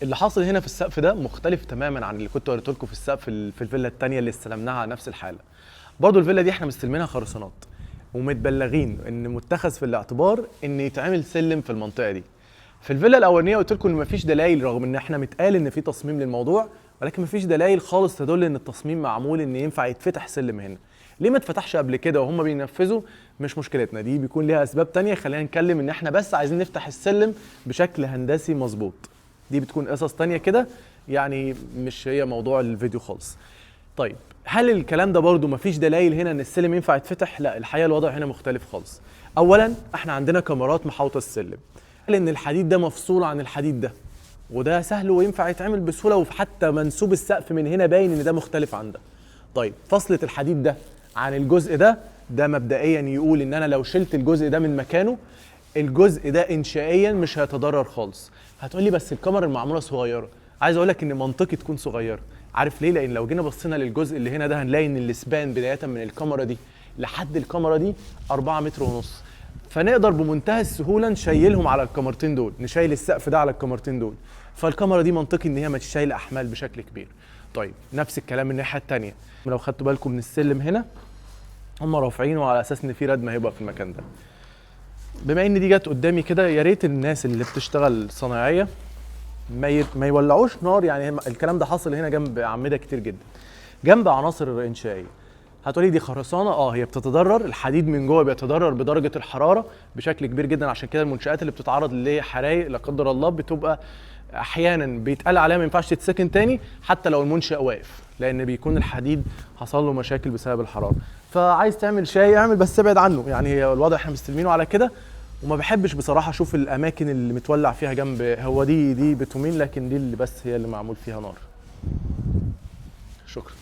اللي حاصل هنا في السقف ده مختلف تماما عن اللي كنت وريته لكم في السقف في الفيلا الثانية اللي استلمناها على نفس الحالة. برضو الفيلا دي احنا مستلمينها خرسانات، ومتبلغين ان متخذ في الاعتبار ان يتعمل سلم في المنطقة دي. في الفيلا الاولانية قلت لكم ان مفيش دلائل، رغم ان احنا متقال ان في تصميم للموضوع، ولكن مفيش دلائل خالص تدل ان التصميم معمول ان ينفع يتفتح سلم هنا. ليه ما اتفتحش قبل كده وهم بينفذوا؟ مش مشكلتنا، دي بيكون ليها اسباب تانية. خلينا نتكلم ان احنا بس عايزين نفتح السلم بشكل هندسي مظبوط. دي بتكون قصص تانية كده، يعني مش هي موضوع الفيديو خالص. طيب هل الكلام ده برضو مفيش دلائل هنا ان السلم ينفع يتفتح؟ لا، الحقيقة الوضع هنا مختلف خالص. اولا احنا عندنا كاميرات محاوطه السلم، لان الحديد ده مفصول عن الحديد ده، وده سهل وينفع يتعمل بسهولة، وحتى منسوب السقف من هنا باين ان ده مختلف عن ده. طيب فصلة الحديد ده عن الجزء ده، ده مبدئيا يقول ان انا لو شلت الجزء ده من مكانه، الجزء ده انشائيا مش هيتضرر خالص. هتقولي بس الكاميرا المعموله صغيرة. عايز اقول لك ان منطقي تكون صغيرة. عارف ليه؟ لان لو جينا بصينا للجزء اللي هنا ده هنلاقي ان السبان بداية من الكاميرا دي لحد الكاميرا دي 4 متر ونص، فنقدر بمنتهى السهولة نشيلهم على الكاميرتين دول، نشيل السقف ده على الكاميرتين دول. فالكاميرا دي منطقي ان هي ما تشيل احمال بشكل كبير. طيب نفس الكلام الناحية الثانية، لو خدتوا بالكم من السلم هنا هم رافعينه على اساس ان في ردم هيبقى في المكان ده. بما ان دي جت قدامي كده، يا ريت الناس اللي بتشتغل صناعية ما يولعوش نار. يعني الكلام ده حصل هنا جنب اعمدة كتير جدا، جنب عناصر انشائيه. هتقولي دي خرسانه، هي بتتضرر، الحديد من جوه بيتضرر بدرجة الحرارة بشكل كبير جدا. عشان كده المنشات اللي بتتعرض لحرايق لا قدر الله بتبقى احيانا بيتقال عليها ما ينفعش تتسكن تاني حتى لو المنشأ واقف، لان بيكون الحديد حصل له مشاكل بسبب الحرارة. فعايز تعمل شاي اعمل، بس ابعد عنه. يعني هي الوضع احنا مستلمينه على كده، وما بحبش بصراحة اشوف الاماكن اللي متولع فيها جنب. هو دي بتومين، لكن دي اللي بس هي اللي معمول فيها نار. شكرا.